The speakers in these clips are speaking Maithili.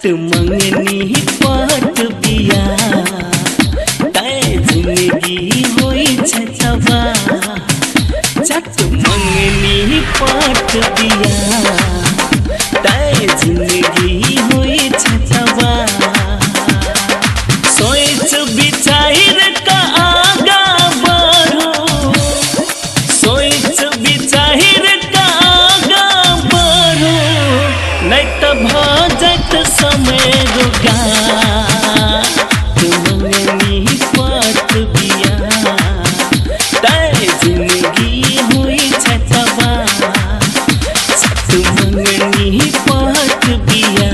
चट मंगनी पट बिया तै जिंदगी होई छै तबाह। चट मंगनी पट बिया तै जिंदगी होई छै तबाह। सोच विचार का आगा बढ़ो, सोच विचार का आगा बढ़ो, नहीं तो भऽ जायत समय रोगा। मंगनी पट बिया तै जिंदगी होई छै तबाह। चट मंगनी पट बिया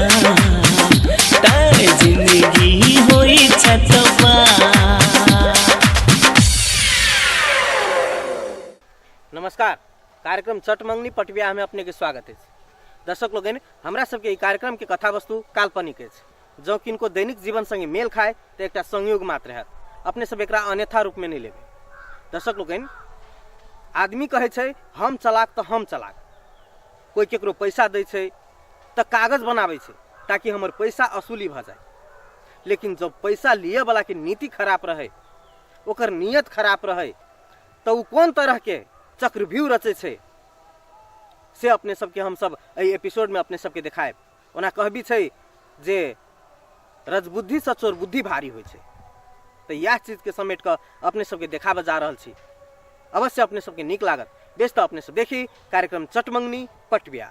तै जिंदगी होई छै तबाह। नमस्कार, कार्यक्रम चटमंगनी पटबिया में अपने के स्वागत अछि। दर्शक लोकनि, हमरा सबके ई कार्यक्रम के कथा वस्तु काल्पनिक अछि। जँ किनको दैनिक जीवन संगे मेल खाए तऽ एकटा संयोग मात्र हैत, अपने सब एकरा अन्यथा रूप में नहि लेबै। दर्शक लोकनि, आदमी कहै छै हम चलाक तऽ हम चलाक। कोइ केकरो पैसा दै छै तऽ कागज बनाबै छै ताकि हमर पैसा असूली भऽ जाए। लेकिन जब पैसा लिए वाला के नीति खराब रहै, ओकर नियत खराब रहै, तऽ ओ कोन तरहके चक्रव्यूह रचै छै से अपने सबके हमसब एहि एपिसोडमे अपने सबके देखायब। ओना कहबी छै जे रजबुद्धिसँ चोर बुद्धि भारी होइ छै, तऽ इएह चीजके समेट कऽ अपने सबके देखाबऽ जा रहल छी। अवश्य अपने सबके नीक लागत। बेस, तऽ अपने सब देखी कार्यक्रम चटमंगनी पटबिया।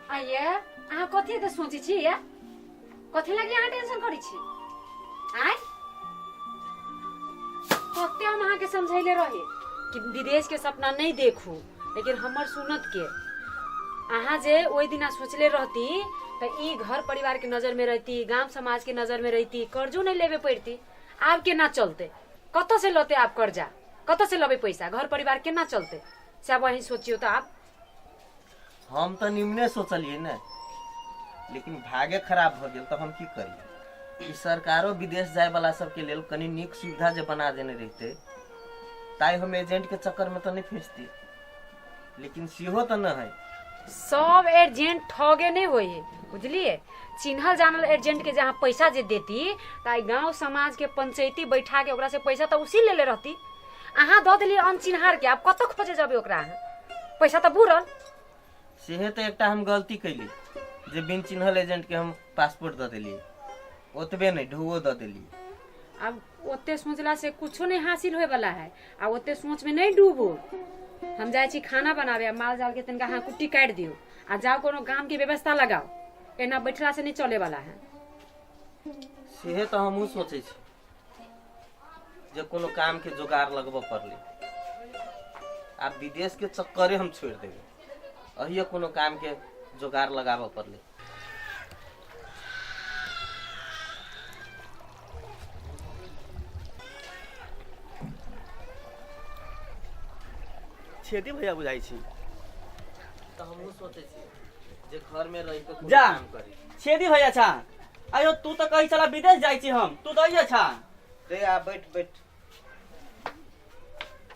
आइए, अहाँ कथी के सोचै छी या कथी लागि अहाँ टेंशन करै छी? आय कते हम अहाँके समझैले रही कि विदेश के सपना नहीं देखू, लेकिन हमर सुनत के अहाँ जे ओहि दिना सोचले रहती तऽ ई घर परिवार के नजर में रहती, गांव समाज के नजर में रहती, कर्जो नहीं लेबे पड़ती। आब केना चलते, कतऽ से लते आब कर्जा, कतऽ से लबे पैसा, घर परिवार केना चलते, से आब अहीं सोचियो। तऽ आब हम तऽ निम्ने सोचलियै ने, लेकिन भागे खराब भऽ गेल तऽ हम की करियै। ई सरकारो विदेश जाय वाला सबके लेल कनि नीक सुविधा जे बना देने रहितै ताहि हम एजेंट के चक्कर में तऽ नहि फँसती, लेकिन सेहो तऽ नहि है। सब एजेंट ठगे नहीं होई है, बुझलिए? चिन्हल जानल एजेंट के जहाँ पैसा जे देती तऽ आइ गांव समाज के पंचायती बैठा के ओकरा से पैसा तऽ उसी लेले रहती। अहाँ दऽ देलियै अनचिन्हार के, आब कतऽ खोजे जबै ओकरा अहाँ? पैसा तऽ बुड़ल। सेहे तऽ एकटा हम गलती कैली जे बिन चिन्हल एजेंट के हम पासपोर्ट दऽ देलियै, ओतबे नहि ढुओ दऽ देलियै। आब ओते सोचला से कुछो नहीं हासिल होए वाला है, आ ओते सोच में नहीं डूबू। हम जाइ छी खाना बनावे, आ माल जाल के तनिका अहाँ कुट्टी काटि दियौ आ जाओ कोनो काम के व्यवस्था लगाओ, एना बैठला से नहीं चले वाला है। सेहे तऽ हमहूँ सोचै छी जे कोनो काम के जोगाड़ लगबऽ पड़लै। आब विदेश के चक्करे हम छोड़ि देबै, अहिए कोनो काम के जोगाड़ लगाबऽ पड़लै। छेदी भैया बुझाइ छी। तऽ हमहूँ सोचै छी जे घर में रहि कऽ कोनो जा। काम करी। छेदी भैया छा? अयो तू तऽ कहै छला विदेश जाइ छी हम, तू तऽ अइये छा। रे आ बैठ बैठ।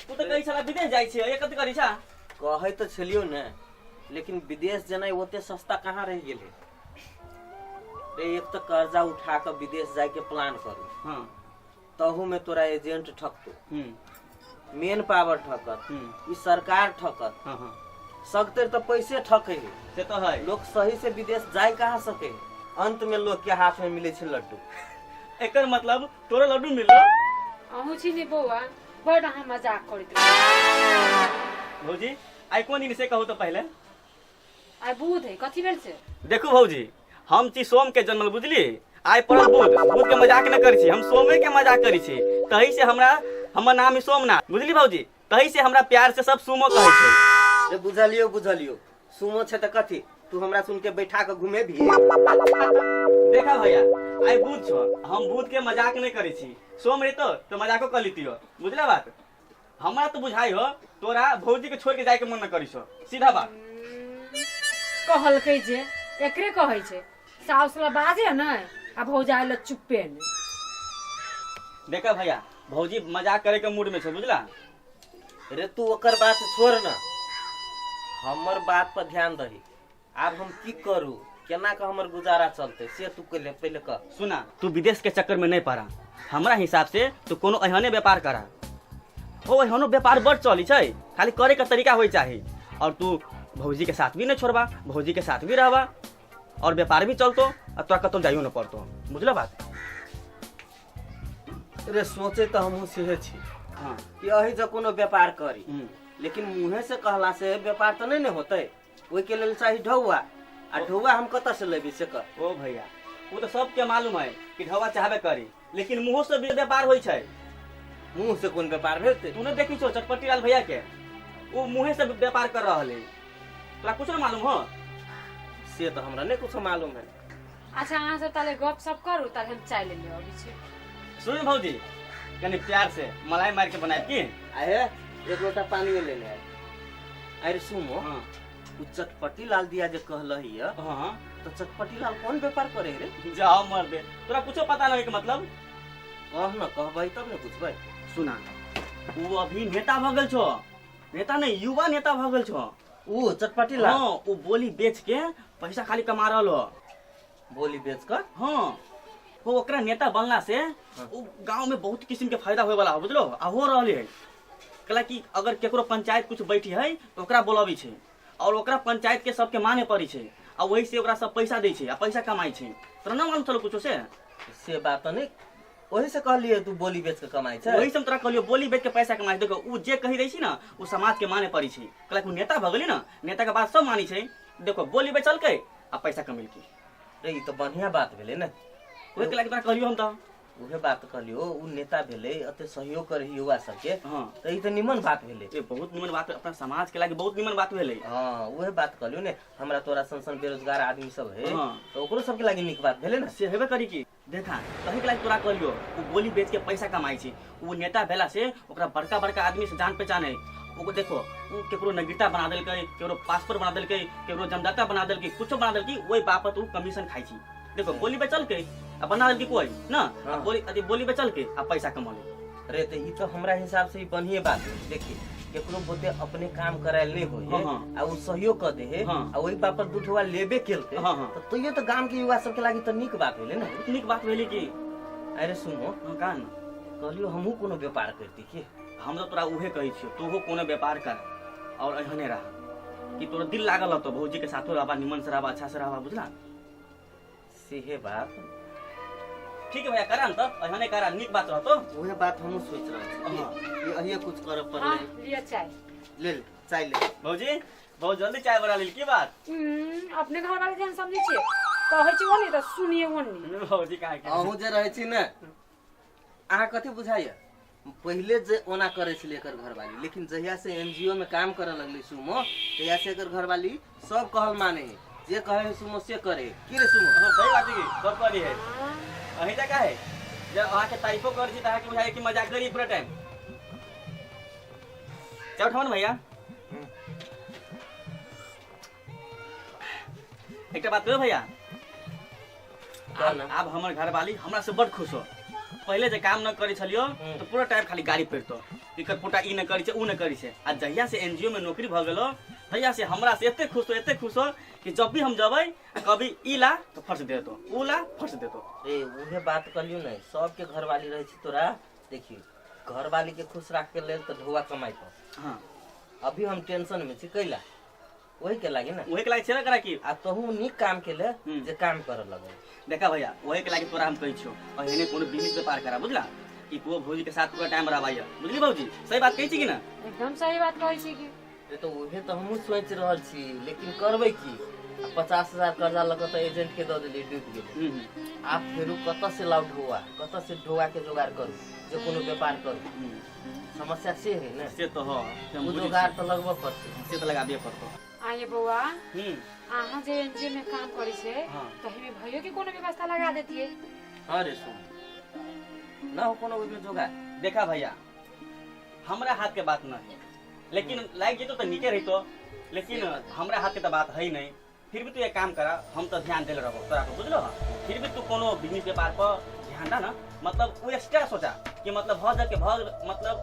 तू तऽ कहै छला विदेश जाइ छी, अइये कथी करै छा? कहै तऽ छलियौ ने, लेकिन विदेश जेनाइ ओते सस्ता कहाँ रहि गेलै रे। एक तऽ कर्जा उठा कऽ विदेश जायके प्लान करू, तहू में तोरा एजेंट ठकतो, मेन पावर ठकत, ई सरकार ठकत, हाँ हाँ सगतर तऽ पैसे ठके है। से तऽ है। लोग सही से विदेश जाय कहाँ सके है? अंत में लोग के हाथ में मिले छै लड्डू। एकर मतलब तोरा लड्डू मिललो? अहूँ छी ने बौआ, बड अहाँ मजाक करैत रहै। भौजी, आइ कोन दिन से कहू तऽ पहिले। आइ बुध है। कथी भेल से? देखू भौजी, हम छी सोम के जन्मल बुझली आइ पड़ल बुध बुध के मजाक न करै छी हम सोमे के मजाक करै छी तही से हमरा हमर नाम है सोमनाथ बुझली भौजी तही से हमरा प्यार से सब सुमो कहै छै रे बुझलियो बुझलियो सुमो छै तऽ कथी तू हमरा सुन के बैठा के घुमे भी देखा भैया आइ बुध छो हम बुध के मजाक नहीं करै छी सोम रहितो तो मजाको कर लितियो बुझला बात हमरा तो बुझाई हो तोरा भौजी के छोड़ के जाए के मन न करी छो सीधा बात कहलकै जे एकरे कहै छै साउस ला बाजे नै आ भौजाइ ला चुप्पे नै देखा भैया भौजी मजाक करे के मूड में छो बुझला रे तू ओकर बात छोड़ ना हमर बात पर ध्यान दही आब हम की करू केना के हमर गुजारा चलते से तू पहिले पहिले कह सुना तू विदेश के चक्कर में नहीं पड़ा हमरा हिसाब से तू कोनो एहने व्यापार करा ओ एहनो व्यापार बड़ चली छै खाली करे के तरीका होय चाही और तू भौजी के साथ भी नहीं छोड़बा भौजी के साथ भी रहबा और व्यापार भी चलतो और तोरा कतौ जाइयो न पड़तो बुझलो बात रे सोचे तऽ हमहूँ सेहे छी हाँ कि अही जे कोनो व्यापार करी हम्म। लेकिन मुँहे से कहला से व्यापार तऽ नहीं ने होतै ओहिके लेल चाही ढौआ आ ढौआ हम कतऽ से लेबै से कह ओ भैया वो तो सबके मालूम है कि ढौआ चाहबे करी लेकिन मुँहो से भी व्यापार होइ छै मुँह से कोन व्यापार भेलतै तू नहीं देखी छो चटपटी लाल भैया के वो मुँहे से व्यापार कर रहल है तोरा कुछ ना मालूम हो से तऽ हमरा नहि कुछो मालूम है अच्छा अहाँ सब ताले गप सप करू ताले हम चाय ले ले अबै छी सुन भौजी कनी प्यार से मलाई मार के बनाए की आहे एक लोटा पानी लेने आए अरे सुमो हाँ उ चटपटी लाल दिया जे कहलही है हाँ तो चटपटी लाल कौन व्यापार करे रे जाओ मर दे तोरा कुछो पता नहीं के मतलब कह न कहबै तब ने बुझबै सुना वो अभी नेता भऽ गेल छो नेता नहीं युवा नेता भऽ गेल छो उ चटपटी लाल हाँ वो बोली बेच के पैसा खाली कमा रहल हो बोली बेच कर हाँ वो ओकरा नेता बनला से वो गांव में बहुत किस्म के फायदा होए वाला हो बुझलो आ हो रहल है कला कि अगर केकरो पंचायत कुछ बैठी है तो ओकरा बोलाबै छै और ओकरा पंचायत के सबके माने पड़ै छै आ वही से ओकरा सब पैसा दै छै आ पैसा कमाइ छै तोरा ना मालूम चलो कुछो से से बात नहीं वही से कहलिए तू बोली बेच के कमाई छै वही से हम तोरा कहलियो बोली बेच के पैसा कमाइ छै। देखो उ जे कही दै छै ना उ समाज के माने पड़ै छै कला कि उ नेता भऽ गेलै ना नेता के बात सब मानै छै देखो बोली बेचलकै आ पैसा कमेलकै रे ई तऽ बढ़िया बात भेलै ने ओहि के लागि तोरा कहलियो हम तऽ उहे बात कहलियो उ नेता भेलै एते सहयोग करे युवा सबके हाँ तऽ ई तऽ निमन बात भेलै ए बहुत निमन बात अपना समाज के लागि बहुत निमन बात भेलै हाँ उहे बात कहलियो ने हमरा तोरा सन सन बेरोजगार आदमी सब है हाँ। तऽ ओकरो सबके लागि नीक बात भेलै ने से हेबे करी की देखा तही के लागि तोरा कहलियो उ गोली बेच के पैसा कमाइ छै उ नेता भेला से ओकरा बड़का बड़का आदमी से जान पहचान है ओको देखो उ केकरो नगीरता बना देलकै केकरो पासपोर्ट बना देलकै केकरो जमदाता बना देलकै कुछो बना देलकै ओहि बापत उ कमीशन खाइ छै देखो गोली बेचलकै आ बना देलकै कोई ना आ हाँ। बोली अथी बोली बेचलकै आ पैसा कमौलकै अरे तऽ ई तऽ हमरा हिसाब से ई बढ़िए बात है देखिए केकरो बोते अपने काम करायल नहीं होय हाँ, हाँ। आ उ सहयोग कर दे है हाँ। आ ओहि बात पर दू ठोआ लेबे केलकै हाँ, हाँ। तऽ तैयो तऽ गाम के युवा सबके लागि तऽ नीक बात भेलै ने बहुत नीक बात भेलै की अरे सुनो हाँ, का न कहलियो हमहूँ कोनो व्यापार करती की हम तऽ तोरा उहे कहै छियौ तोहो कोनो व्यापार कर और एहने रह कि तोरा दिल लागल रहतौ भौजी के साथो रहबा निमन से रहबा अच्छा से रहबा बुझला सेहे बात ठीक है भैया करा न तऽ एहने करा नीक बात रहतौ उहे बात हमहूँ सोचि रहल छी हाँ। कि अहिए कुछ करऽ हाँ पड़लै लिअ चाय ले ले चाय ले भौजी बहुत जल्दी चाय बना लेल की बात अपने घर वाले जेहन समझै छियै कहै छी ओनी तऽ सुनिए ओनी भौजी कहाँ के अहूँ जे रहै छी ने अहाँ कथी बुझाइए पहिले जे ओना करै छलै एकर घरवाली लेकिन जहिया से एन जी ओ में काम करऽ लगलै सुमो तहिया से एकर घरवाली सब कहल माने है जे कहे है सुमो से करे है। की रे सुमो हाँ, सही बात है की सब करी है अहीं तक है जब अहाँके तारीफो करै छी तऽ अहाँके बुझाइ कि मजाक करी पूरा टाइम चाय उठाओ ने भैया एकटा बात कहियो भैया कह ना। आब हमर घरवाली हमरा से बड खुश हो पहिले जे काम न करै छलियो तऽ पूरा टाइम खाली गाड़ी पड़तो एकर पोटा ई न करै छै उ न करै छै आ जहिया से एनजीओ में नौकरी भऽ गेलो तहिया से हमरा से एते खुश हो एते खुश हो कि जब भी हम जबै आ कभी ई ला तऽ फर्श दे देतो उ ला फर्श देतो रे उहे बात कहलियौ ने सबके घरवाली रहै छै तोरा देखियो घरवाली के खुश राख के लेल तऽ ढौआ कमाइ पर हाँ अभी हम टेंशन में छी कैला वही के लागी ना वही के लागि छेबे करा कि आ तोहू नीक काम के ले हम्म। जे काम करे लगल देखा भैया वही के लागि तोरा हम कहै छियौ एहने कोनो बिजनेस व्यापार करा बुझला कि को भौजी के साथ पूरा टाइम रहबाइया बुझली भौजी सही बात कहै छी कि ना एकदम सही बात कहै छी की तो उहे तो हमहूँ सोचि रहल छी, लेकिन करबै की? 50,000 कर्जा लऽ कऽ तऽ एजेंट के दऽ देलियै, डूबि गेलै। आब फेरू कतऽ से लाउ ढोआ, कतऽ से ढोआ के जोगाड़ करू जे कोनो व्यापार करू? समस्या से है ने। से तो हो, से हम ओ बुझै जोगाड़ छी। तऽ लगबऽ पड़तै। से तऽ लगाबे पड़तौ। आये बौआ, हम्म अहाँ जे एनजीओ में काम करै छै, हाँ। तऽ हमे भैयो के कोनो व्यवस्था लगा देतियै। हाँ रे सुन न हो कोनो ओहिमे जोगाड़। देखा भैया, हमरा हाथ के बात न है, लेकिन लागि जेतो तऽ नीके रहितो, लेकिन हमरा हाथ के तऽ बात है नहीं। फिर भी तू एक काम करा, हम तो ध्यान देले रहबो तोरा पर, बुझलो? फिर भी तू कोनो बिजनेस व्यापार पर ध्यान दा ना, मतलब वो एक्स्ट्रा सोचा कि मतलब भ जाके भ, मतलब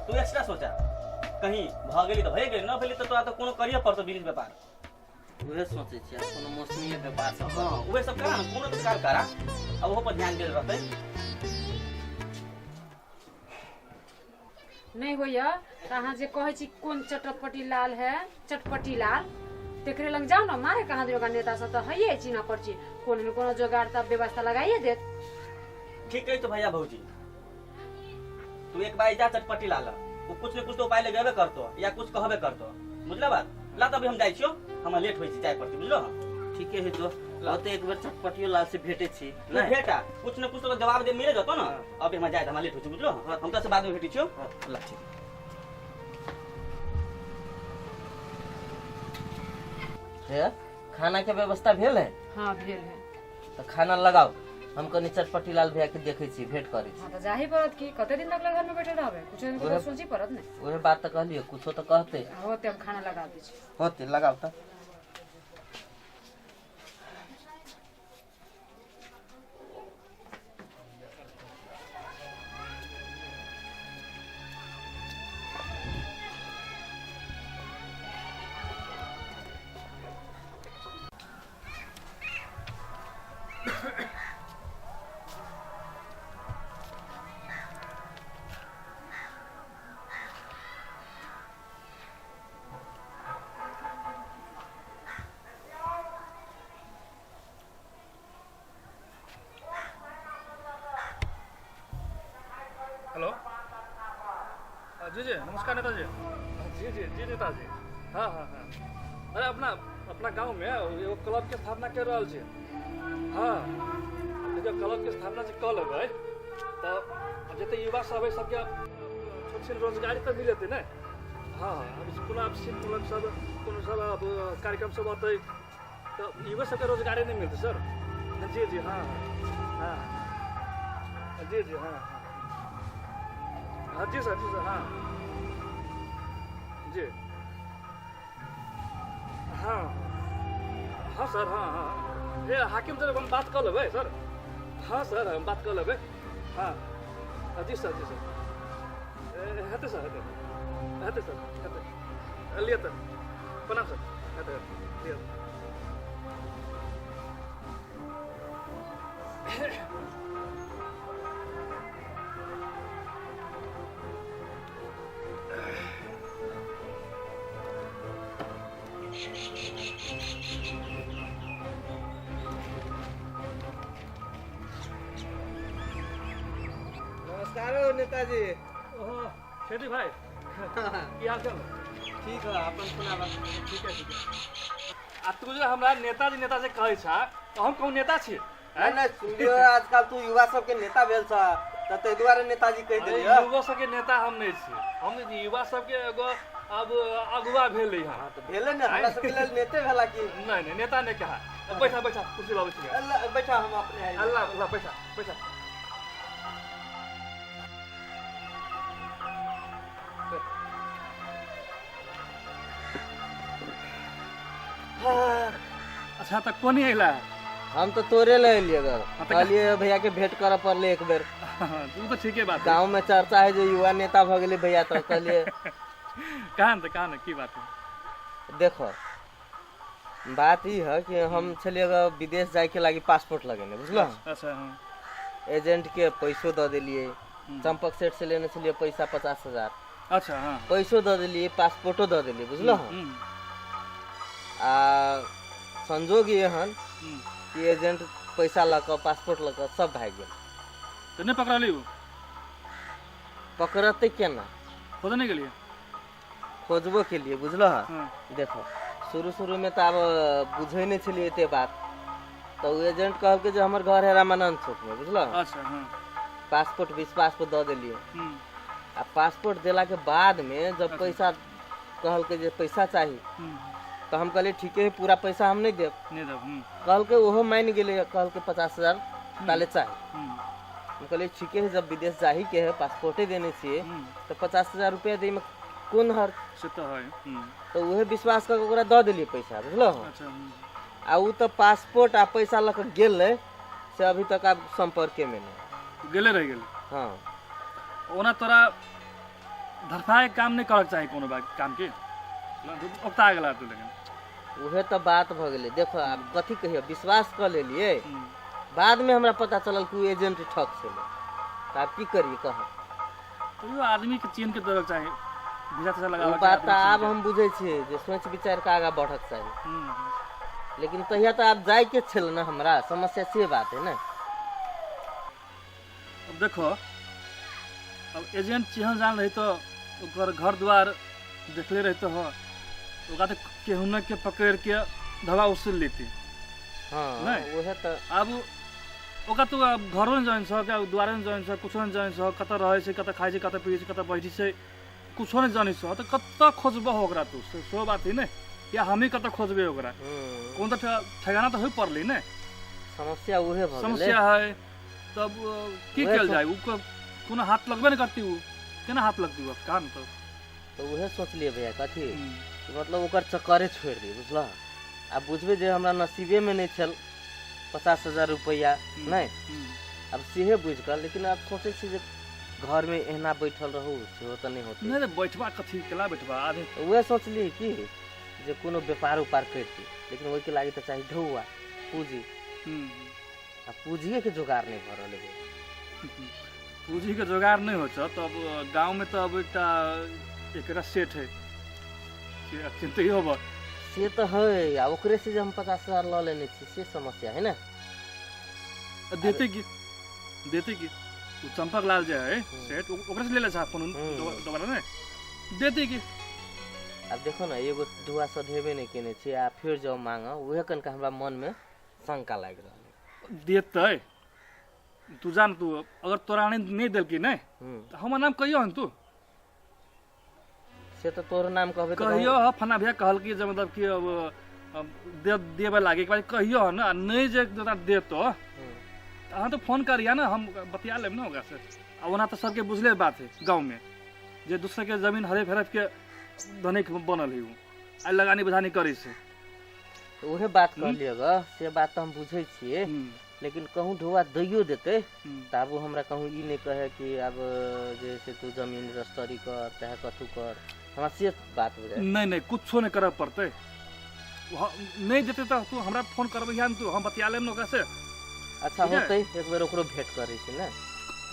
तू एक्स्ट्रा सोचा कहीं भ गेली तऽ भए गेली, न भेली तऽ तोरा तऽ कोनो करिए पड़तो बिजनेस व्यापार। उहे सोचै छी, आब कोनो मौसमीय व्यापार सब। हाँ, उहे सब करा ना, कोनो भी काम करा, अब ओहो पर ध्यान देल रहतै। नहीं होइया तऽ अहाँ जे कहै छी कोन चटपटी लाल है, चटपटी लाल तेकरे लग जाउ ने, मारे कहाँ जोगा नेता सब तऽ हइए चिन्ह पर्ची, कोनो ने कोनो जोगाड़ तऽ व्यवस्था लगाइए देत। ठीक है तो भैया भौजी, तू एक बार जा चटपटी लाल, वो कुछ न कुछ तो उपाय लगेबे करतो या कुछ कहबे करतो, बुझला बात? ला तभी हम जाइ छियो, हमरा लेट होइ छै, जाय पड़तै, बुझलो? ठीके है, तो ओते एक बेर चटपटियो लाल से भेटे छी। तू भेटा, कुछ न कुछ तो जवाब दे मिले जतो ना। अभी हमरा जाय, हमरा लेट होइ छै, बुझलो? हम तो से बाद में भेटै छियो। ला ठीक। हे, खाना के व्यवस्था भेल है? हाँ भेल है। तऽ खाना लगाओ, हम कनि चटपटी लाल भैया के देखै छी, भेंट करै छी। हाँ तऽ जाही पड़त की, कते दिन तक घर में बैठल रहबै? कुछ ने कुछ सोची पड़त ने। उहे बात तऽ कहलियै, कुछो तऽ कहते। होते, हम खाना लगा दै छी। होते, लगाओ तऽ। हेलो, जी जी, नमस्कार नेताजी। जी जी जी नेताजी, हाँ हाँ हाँ। अरे अपना अपना गाँव में एगो क्लब के स्थापना कर रहल छी। हाँ, देखियौ क्लब के स्थापना जे कऽ लेबै तऽ जते युवा सब है सबके छोट छिन रोजगारी तऽ मिल जेतै ने। हाँ हाँ, अब कोनो आब क्लब सब कोनो सब अब कार्यक्रम सब अतै तऽ युवा सबके रोजगारी नहि मिलतै सर। जी जी, हाँ हाँ हाँ, जी जी, हाँ हाँ हाँ, जी सर, जी सर, हाँ जी, हाँ हाँ सर, हाँ हाँ। ए हाकिम सर, हम बात कऽ लेबै सर। हाँ सर, हम बात कऽ लेबै। हाँ जी सर, जी सर, हेतै सर, हेतै, हेतै सर, हेतै। लिअ तऽ, प्रणाम सर, हेतै, लिअ। नमस्कार हो नेताजी। ओहो छेदी भाई, की हाल चाल? ठीक है, अपन सुनाबा। ठीक है, ठीक है। आ तू जे हमरा नेताजी नेताजी कहै छा, तऽ हम कहूँ नेता छी? नहीं नहीं, सुनलियो आजकल तू युवा सबके नेता भेल छ, तऽ ताहि दुआरे नेताजी कहि अरे देलियो। युवा सबके नेता हम नहीं छी, हम युवा सबके एगो अब अगुआ भेल रही। हाँ तऽ भेलै ने, हमरा सबके लेल नेते भेला की। नहीं नहीं, नेता नहीं कहा। बैठा बैठा, कुर्सी लाबै छी। अल्लाह, बैठा, हम अपने आइल। अल्लाह अल्लाह, बैठा बैठा। अच्छा तऽ कोनी अइला? हम तो तोरे ले एलियै ग, तऽ कहलियै भैया के भेंट करऽ पड़लै एक बेर। तू तऽ ठीके बात है। गाँव में चर्चा है जे युवा नेता भऽ गेलै भैया, तऽ कहलियै। कहाँ ने, कहाँ ने, की बात है? देखो, बात ई है कि हम छलियै ग विदेश जाय के लागी पासपोर्ट लगेने, बुझलो? अच्छा, हाँ। एजेंट के पैसो दऽ देलियै, चंपक सेठ से लेने छलियै पैसा 50,000। अच्छा, हाँ। पैसो दऽ देलियै, पासपोर्टो दऽ देलियै, बुझलो? आ संजोग एहन कि एजेंट पैसा लऽ कऽ पासपोर्ट लऽ कऽ सब भागि गेल। तऽ नहि पकड़ली? ओ पकड़तै केना? खोजने गेलियै? खोजबो केलिए बुझलह। हाँ। देखो शुरू शुरू में तऽ आब बुझै नहि छलियै एते बात, तऽ ओ एजेंट कहलकै जे हमर घर है रामानंद चौक में, बुझलह। अच्छा हाँ। पासपोर्ट विश्वास पर दऽ देलियै। आ पासपोर्ट देला के बाद में जब पैसा कहलकै जे पैसा चाही, तऽ हम कहलियै ठीके है, पूरा पैसा हम नहि देब। नहि देब। कहलकै, ओहो मानि गेलै, कहलकै 50,000 ताले चाही। हम कहलियै ठीके है, जब विदेश जाही के है, पासपोर्टे देने छियै, तऽ 50,000 रुपया दै में कोन हर्ज? से तऽ है। तऽ उहे विश्वास कऽ के ओकरा दऽ देलियै पैसा, बुझलह। अच्छा। आ उ तऽ पासपोर्ट आ पैसा लऽ कऽ गेलै, से अभी तक आब संपर्के में नहि। गेले रहि गेलै। हाँ। ओना तोरा धरफाय काम नहि करक चाही कोनो बात काम के ओकता गेला तू, लेकिन उहे तऽ बात भऽ गेलै। देखो आब कथी कहियो, विश्वास कऽ लेलियै, बाद में हमरा पता चलल कि उ एजेंट ठक छलै, तऽ आब की करियै कह? तैयो आदमी के चिन्ह के देबक चाही, वीजा तीजा ओ लगाबक बात तऽ आब हम बुझै छियै जे सोचि विचारि कऽ आगाँ बढ़क चाही, लेकिन तहिया तऽ आब जाइके छल ने हमरा, समस्या से बात है ने। अब देखो, अब एजेंट चिन्हल जान रही तो ओकर घर द्वार देखले रहते हो, ओकरा तऽ केहुना के पकड़ के धवा उसूल लेती। हाँ। नहि। उहे तऽ। आब ओकरा तो आब घरो नहि जानि सक, द्वारो नहि जानि सक, कुछो नहि जानि सक, कतऽ रहै छै, कतऽ खाइ छै, कतऽ पियै छै, कतऽ बैठै छै, कुछो नहि जानि सक, तऽ कतऽ खोजबह ओकरा तू? सेहो बात है ने, या हमही कतऽ खोजबै ओकरा? कोन तऽ ठेगाना तऽ होइ पड़लै ने। समस्या उहे भऽ गेलै। समस्या है तब की उहे कयल जाय? उ कोनो हाथ लगबे नहि करती, उ केना हाथ लगती? उ काम तऽ तऽ उहे सोचलियै भैया, कथी कि मतलब ओकर चक्करे छोड़ि दियै, बुझलह। आब बुझबै जे हमरा नसीबेमे नहि छल 50,000 रुपैआ, नहि। आब सेहे बुझि कऽ, लेकिन आब सोचै छी जे घरमे एहिना बैठल रहू सेहो तऽ नहि होतै। नहि नहि, बैठबा कथी केला बैठबा आदमी? तऽ उहे सोचलियै कि जे कोनो व्यापार उपार करिती, लेकिन ओहिके लागि तऽ चाही ढौआ पूँजी। आ पूँजिएके जोगाड़ नहि भऽ रहल है। पूँजीके जोगाड़ नहि होइ छौ तब गाँवमे तऽ अब एकटा एकरा सेठ है से चिन्तित होब। से तऽ है, आ ओकरे से जे हम 50,000 लऽ लेने छी से समस्या है ने। देते की, देते की उ चंपक लाल जे है सेठ, ओकरे से ले ले फोन दोबारा नहीं देते की? आब देखो ने, एगो ढुआ सधेबे नहि केने छी आ फेर जाउ मांगऽ, उहे कनिका हमरा मनमे शंका लागि रहल है। देतै, तू जान, तू अगर तोरा नहीं देलकी नहीं तऽ हमर नाम कहियो हन तू। से तऽ तोहर नाम कहबै तऽ कहियो ह, फन्ना भैया कहलकी जे मतलब कि अब दे देबे लागे, एक बार कहियो हन, आ नहीं जे तोरा देतो तऽ अहाँ तो फोन करिया ना, हम बतिया लेब ना ओकरा से। आ ओना तऽ सबके बुझले बात है गाँव में जे दूसरे के जमीन हड़प हड़प के धनिक बनल है, उ आ लगानी बधानी करै छै। तऽ उहे बात कहलियै ग, से बात तऽ हम बुझै छियै, लेकिन कहूँ ढुआ दैयो देतै तऽ आब ओ हमरा कहूँ ई नहि कहै कि आब जे से तू जमीन रजिस्ट्री कर चाहे कथू कर, हमरा से बात बुझाइ। नहीं नहीं, कुछो नहीं करऽ पड़तै। नहीं देतै तऽ तू हमरा फोन करबै ने, तू हम बतिया लेब ने ओकरा से। अच्छा। ठीक है। होतै, एक बेर ओकरो भेंट करै छी ने।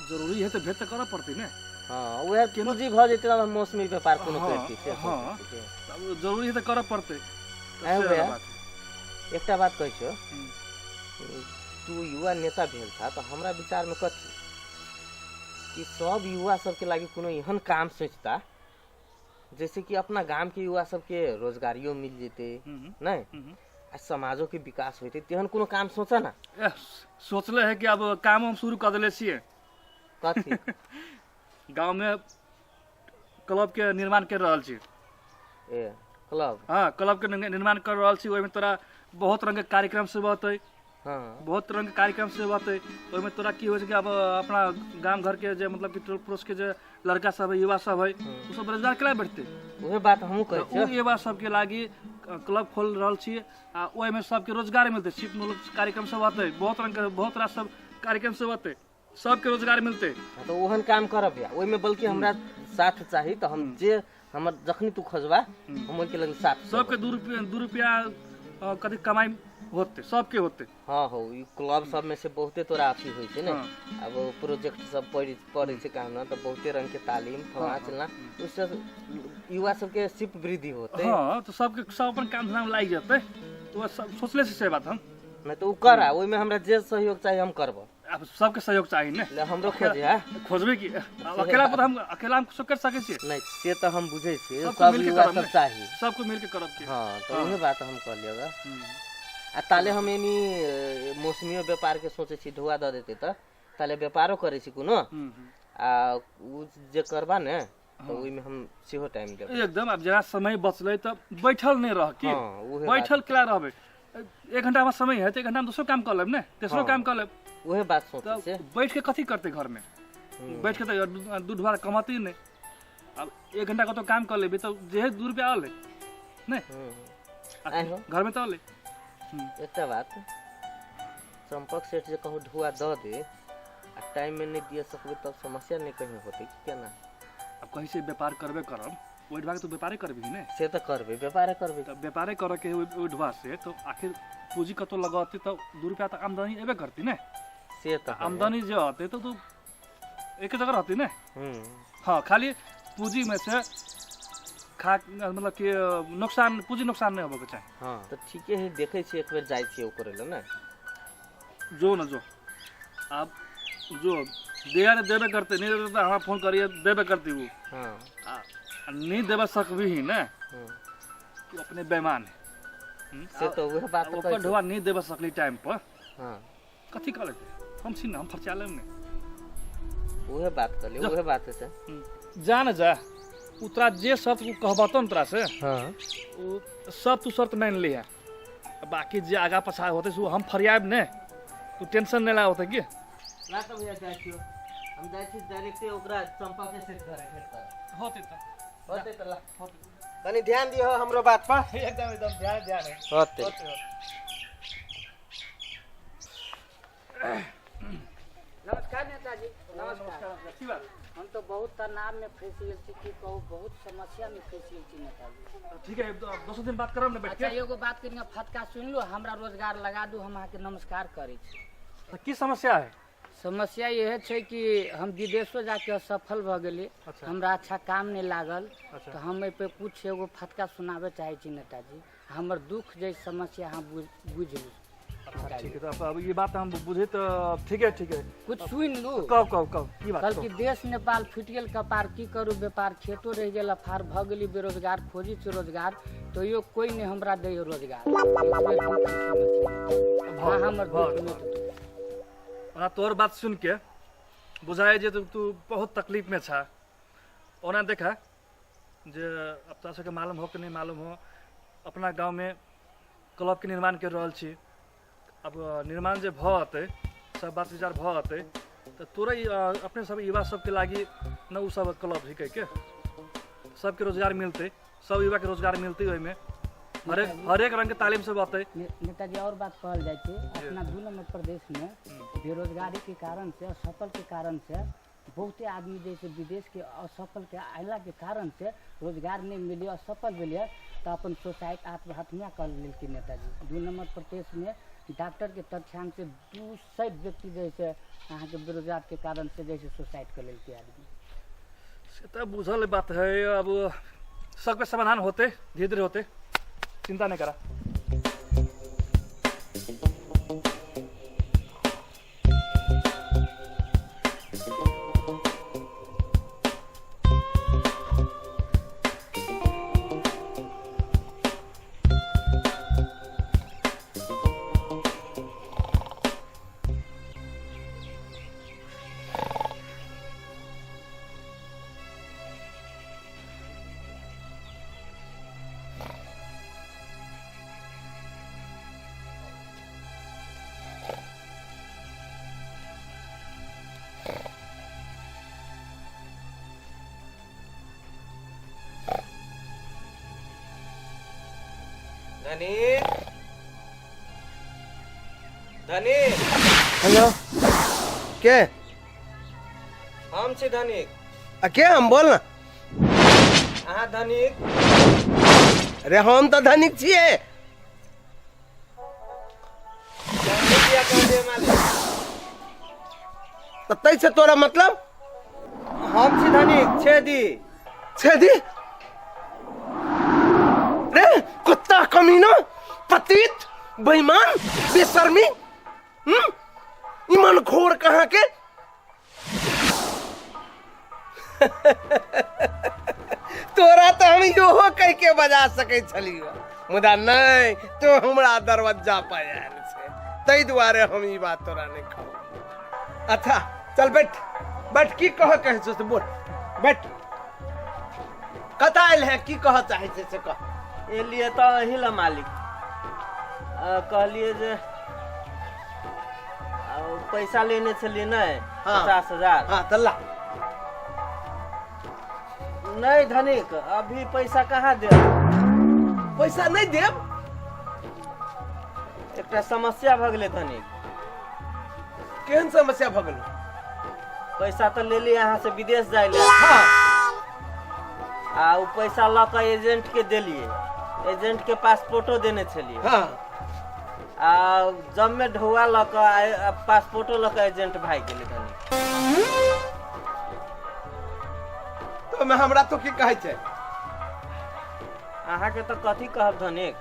जरूरी है तऽ भेंट तऽ करऽ पड़तै ने। हाँ, उहे पूँजी भऽ जेतै तऽ मौसमी व्यापार कोनो करिती से हाँ। सोचै छी। तब जरूरी है तऽ करऽ पड़तै तऽ आँय से भैया। बात है। एकटा बात कहै छियौ, तू युवा नेता भेल था तऽ हमरा विचारमे कथी कि सब युवा सबके लागि कोनो एहन काम सोचता जैसे कि अपना गाम के युवा सबके रोजगारियो मिल जेतै, नहि, आ समाजो के विकास होइतै, तेहन कोनो काम सोचा ना। एह, सोचले है कि अब काम हम शुरू कऽ देले छियै। कथी? गाँव में क्लब के निर्माण कर रहल छी। ए, क्लब? हाँ, क्लब के निर्माण कर रहल छी। ओहिमे तोरा बहुत रंग के कार्यक्रम सब होतै। बहुत रंग के कार्यक्रम सब होतै। ओहिमे तोरा की होइ छै कि अब अपना गाम घर के जे मतलब कि टोल पड़ोस के जे लड़का सब है, युवा सब है, ओ सब रोजगार केना भेटतै? उहे बात हमहूँ कहै तऽ उ छियौ। युवा सबके लागि क्लब खोल रहल छी आ ओहिमे सबके रोजगार मिलतै। सिर्फ मतलब कार्यक्रम सब होतै, बहुत रंग के बहुत रास सब कार्यक्रम सब होतै, सबके रोजगार मिलतै। हाँ, तऽ ओहन काम करब या ओहिमे बल्कि हमरा साथ चाही, तऽ हम जे हमर जखनी तू खोजबा हम ओहिके लग साथ देबै। सबके 2 रुपया 2 रुपया कथी कमाई होतै, सबके होतै। हाँ हो, ई क्लब सब में से बहुते तोरा अथी होइ छै ने। हाँ। अब प्रोजेक्ट सब पढ़ पढ़ै छै काम न, तऽ बहुते रंग के तालीम फलाना चिलना, उससे युवा सबके सिप वृद्धि होतै। हाँ, तऽ सबके सब अपन काम धाम लागि जेतै, तऽ वएह सब सोचले छी से बात हम। नहि तऽ ओ कर, आ ओहिमे हमरा जे सहयोग चाही हम करब। आब सबके सहयोग चाही ने। ले हमरो खोजे है। खोजबै की, आब अकेला पर हम अकेला हम कुछो कर सकै छियै? नहीं, से तो हम बुझै छियै, सबको सब मिलके युवा करब सब ने। चाही। सबको मिलके करब के। हाँ, तो हाँ। उहे बात हम कहलियै। हम्म। आ ताले हम एनी मौसमियो व्यापार के सोचै छी, ढुआ दऽ देतै तऽ ताले व्यापारो करै छी कोनो। हम्म, हम्म। आ उ जे करबा ने तऽ ओहिमे हम सेहो टाइम देबै। एकदम, आब जरा समय बचलै तऽ बैठल नहि रह की। हाँ, उहे बात। बैठल केला रहबै? एक घंटा में समय है तऽ एक घंटा में दोसरो काम कऽ लेब ने, तेसरो हाँ। काम कऽ लेब। उहे बात सोचै तऽ छियै। बैठ के कथी करतै घर में? बैठ के तऽ दूध ढुआ कमतै नहि। आब एक घंटा कतौ काम कऽ लेबै तऽ जे 2 रुपया अलै नहि। हम्म। आ आइ हो। घर में तऽ अलै। एकटा बात, चंपक सेठ जे कहूँ ढुआ दऽ दे आ टाइम में नहीं दिए सकबै तब समस्या नहीं कहीं होतै कि केना? आब कहीं से व्यापार करबे करब, ओहि ढुआ के तू व्यापारे करबही ने? से तऽ करबै, व्यापारे करबै। तऽ व्यापारे करऽ के है ओहि ढुआ से, तऽ आखिर पूंजी कतौ लगौतै तऽ 2 रुपया तऽ आमदनी एबे करती ने। से तऽ है। आमदनी जे होतै तऽ तू एक जगह रहती ने। हम्म। हाँ, खाली पूंजी में से खा मतलब कि नुकसान, पूंजी नुकसान नहीं होबे के चाही। हाँ, तऽ ठीके है, देखै छियै, एक बेर जाइ छियै ओ करै लए ने। जो न जो, आब जो दिया ने देबे करते, नहीं देबे तऽ हमरा फोन करिए, देबे करती वो। हाँ। आ नहीं देबे सकबी ने हम्म। तू अपने बेईमान है। से तऽ उहे बात तऽ ओकर कहै छी। ढुआ नहीं देबे सकली टाइम पर। हाँ। कथी कऽ लेतै? हम छी ने, हम खर्चा लेब ने। उहे बात कहलियै, जो। उहे बात छै। जा न जा, उ तोरा जे शर्त उ कहबतो ने तोरा से, हाँ। उ सब तू शर्त मान लिहे, बाकी जे आगा पछा होतै से उ हम फरियाब ने, तू टेंशन नहीं ला होतै की। ला तऽ भैया जाइ छियौ, हम जाइ छी डायरेक्टे ओकरा चंपा के सेठ घरे भेंट करऽ। होतै तऽ। होतै तऽ ला, कनी ध्यान दियौ हमरो बात पर। एकदम एकदम ध्यान ध्यान है। होतै। नमस्कार नेताजी, नमस्कार। की बात? हम तो बहुत तनाव में फंस गेल छी, की कहू, बहुत समस्या में फंस गेल छी नेताजी। ठीक है, दोसर दिन बात करब ने बैठ अच्छा के। एगो बात करिए, फटका सुनि लो, हमरा रोजगार लगा दू, हम अहाँके नमस्कार करै छी। तऽ की समस्या है? समस्या इएह छै कि हम विदेशो जाके असफल भऽ गेली। अच्छा। हमरा अच्छा काम नहि लागल। अच्छा। तऽ हम एहि पे कुछ एगो फटका सुनाबे चाहै छी नेताजी, हमर दुख जे समस्या अहाँ बुझि लू। अच्छा ठीक है, तो अब ये बात हम बुझे तो ठीक है, ठीक है। कुछ सुनि लू। कहो कहो कहो, की बात? कल की देश नेपाल फुटि गेल कपार, की करू व्यापार, खेतो रहि गेल अफार, भऽ गेली बेरोजगार, खोजी छी रोजगार तैयो कोइ नहि हमरा दैय रोजगार। अहाँ हमर दुख मेटू। ओना तोहर बात सुन के बुझाय जे तू बहुत तकलीफ में छा। ओना देखा जे अब तोरा सबके मालूम हो कि नहीं मालूम हो, अपना गाँव में क्लब के निर्माण कर रहल छी। अब निर्माण जे भऽ अतै, सब बात विचार भऽ अतै तऽ तोरा अपने सब युवा सबके लागि न उ सब क्लब हिकै के सबके रोजगार मिलतै, सब युवा के रोजगार मिलतै, ओहिमे हरेक हरेक रंग के तालीम सब अतै। नेताजी और बात कहल जाइ छै, अपना दू नंबर प्रदेश में बेरोजगारी के कारण से, असफल के कारण से बहुते आदमी जैसे विदेश के असफल के अयला के कारण से रोजगार नहीं मिले, असफल भेलै तऽ अपन सुसाइड आत्महत्या कर लेलकै नेताजी। 2 नंबर प्रदेश में डॉक्टर के तथ्यांक से 200 व्यक्ति जैसे अहाँके बेरोजगार के कारण से जैसे सुसाइड कर लेलकै आदमी। से तऽ बुझल बात है, अब सबके समाधान होते, धीरे धीरे होते, चिंता नहीं करा। धनी, धनी। हेलो, के? हम छी धनिक। आ के हम? बोल ना। अहाँ धनिक? अरे हम तऽ धनिक छियै। तऽ ताहिसँ तोरा मतलब? हम छी धनिक छेदी। छेदी? रे कुत्ता, कमीना, पतित, बेईमान, बेशर्मी। ईमान खोर कहाँ के। तोरा तऽ हम इहो कहि के बजा सकै छलियौ, मुदा नहि, तो हमरा दरवज्जा पर आयल छै, ताहि दुआरे हम ई बात तोरा नहि कहब। अच्छा चल बैठ बैठ, की कह कहै छौ से बोल, बैठ। कतऽ आयल है, की कह चाहै छै से कह। एलियै तऽ अही लए मालिक, कहलियै जे पैसा लेने छलियै नहि? हाँ। 50,000। हाँ तऽ ला। नहीं धनिक, अभी पैसा कहाँ देब? पैसा नहीं देब? एकटा समस्या भऽ गेलै धनिक। केहन समस्या भऽ गेलै? पैसा तऽ लेलियै अहाँ से विदेश जाय लए। हाँ। आ ओ पैसा लऽ कऽ एजेंट के देलियै, एजेंट के पासपोर्टो देने छलियै। हाँ। आ जब में ढौआ लऽ कऽ पासपोर्टो लऽ कऽ एजेंट भागि गेलै धनिक। तो में हमरा तो की कहै छै? अहाँके तऽ कथी कहब धनिक,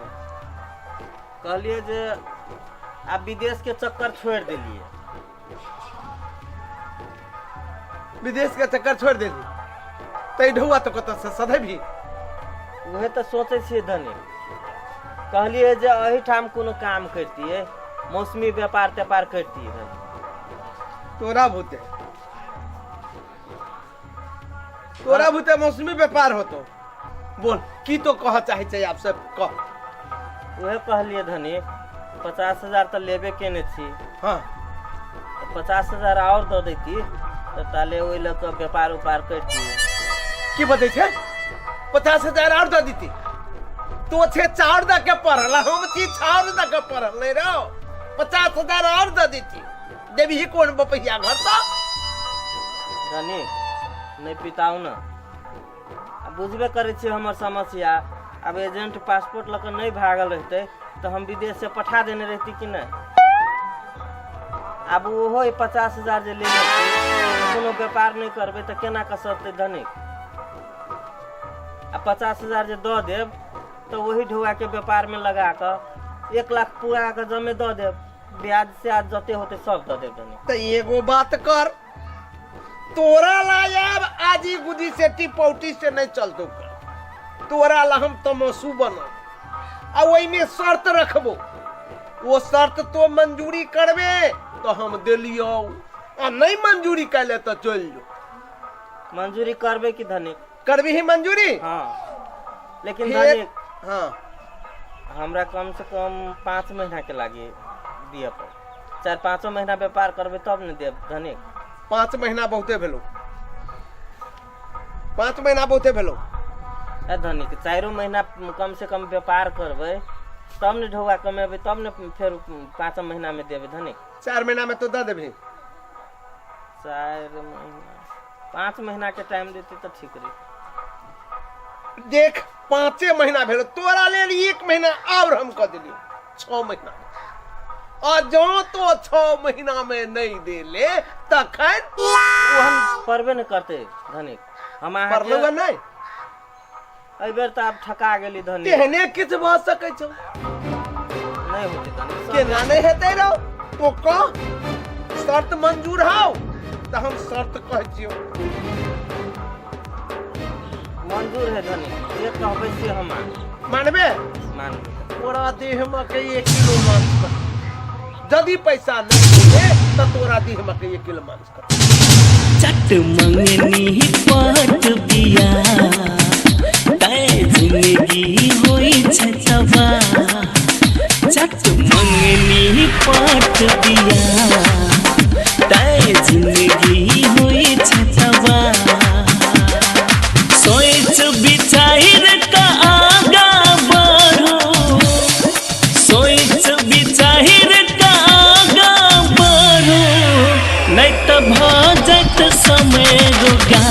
कहलियै जे आब विदेश के चक्कर छोड़ि देलियै। विदेश के चक्कर छोड़ि देली तै ढौआ तो कतऽ से सधेबही? उहे तऽ सोचै छियै धनिक, कहलियै जे एहिठाम कोनो काम करितियै, मौसमी व्यापार त्यापार करितियै धनिक। तोरा भूते, तोरा भूते मौसमी व्यापार होतो। बोल की तो कह चाहे छै आप सब, कह। उहे कहलियै धनिक, 50,000 तऽ लेबे केने छी। हाँ। तऽ 50,000 आओर दऽ दैती तऽ ताले ओहि लऽ कऽ व्यापार उपार करितियै। की बजै छै? 50,000 आओर दऽ देती? तो छे चाउर दऽ के पढ़ल, हम छी छाउर दऽ के पढ़ल नहि रहो। 50,000 आओर दऽ देती, देबही कोन बपहिया घर तऽ? धनिक नहि पिताउ ने, आ बुझबे करै छियै हमर समस्या। आब एजेंट पासपोर्ट लऽ कऽ नहि भागल रहितै तऽ हम विदेश से पठा देने रहिती कि नहि? आब ओहो 50,000 जे लेने छी, कोनो व्यापार नहि करबै तऽ केना कऽ सरतै धनिक? आ 50,000 जे दऽ देब तऽ ओही ढौआके व्यापारमे लगा कऽ 1 लाख पूरा कऽ जमे दऽ देब, ब्याज स्याज जते होतै सब दऽ देब धनिक। तऽ एगो बात कर, तोरा ला आब आजी गुजी से टिपौटी से नहीं चलतो, तोरा ला हम तमसू बनब आ ओहिमे शर्त रखबो, वो शर्त तो मंजूरी करबे तो हम देलियौ, आ नहीं मंजूरी कैले तो चल जो। मंजूरी करबे कि धनिक? करबी ही मंजूरी? हाँ, लेकिन फिर? धनिक। हाँ। हमरा कम से कम 5 महीना के लागी दिए पर, 4-5 महीना व्यापार करबे तब ने देब धनिक। 5 महीना बहुते भेलो, 5 महीना बहुते भेलो। ए धनिक, 4 महीना कम से कम व्यापार करबै तब ने ढौआ कमेबै, तब ने फेर 5 महीना में देबै धनिक। 4 महीना में तो दऽ देबही। 4 महीना 5 महीना के टाइम देते तऽ ठीक रही। देख 5 महीना भेलो, तोरा लेल 1 महीना और हम कऽ देलियौ, 6 महीना। आ जँ तो 6 महीना में नहीं देले तखन ओ हम पढ़बे नहि करतै धनिक। हम अहाँके पढ़लहुँ नहि? एहि बेर तऽ आब ठका गेली धनिक। तेहने किछु भऽ सकै छौ। नहि होतै धनिक। केना नहि हेतै रौ? तो कह शर्त मंजूर हौ तऽ हम शर्त कहै छियौ। मंजूर है धनिक, जे कहबै से हम मानबे? मानबै। तोरा देह में के 1 किलो मांस कर, यदि पैसा नहीं देबे तऽ तोरा देह में के 1 किलो मांस कर। चट मंगनी पट बिया तै जिंदगी होई छै तबाह। चट मंगनी पट बिया तै जिंदगी होई छै तबाह। सोच विचार का आगा बढ़ो, सोच विचार का आगा बढ़ो, नहीं तो भऽ जायत समय रोगा।